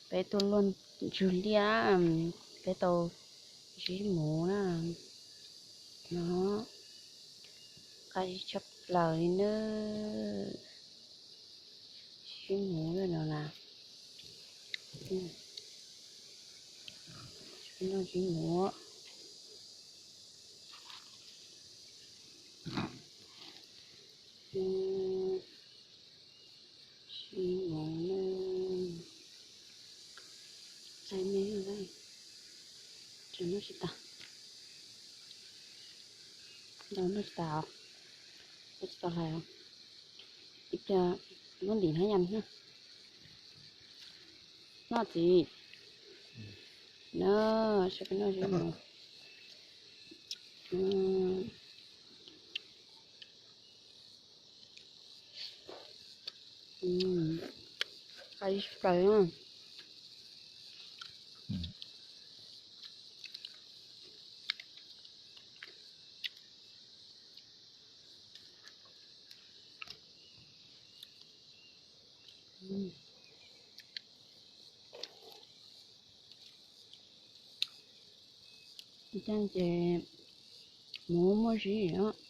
Peb tuaj luaj ntsug liaj, peb tau zib muv na. No, qab zib tshaj plaws li nawb. Zib muv no na. Noj zib muv. Zib muv na. Hlais me, tseem noj tsis tas. Noj tsis tas os. Noj tsis tau hlais os. Ib pliag muab ntim hnab yam na. Noj txiv. No, saib peb noj zib muv. Qab zib plaws na. Ib cag ces muv muaj zib os.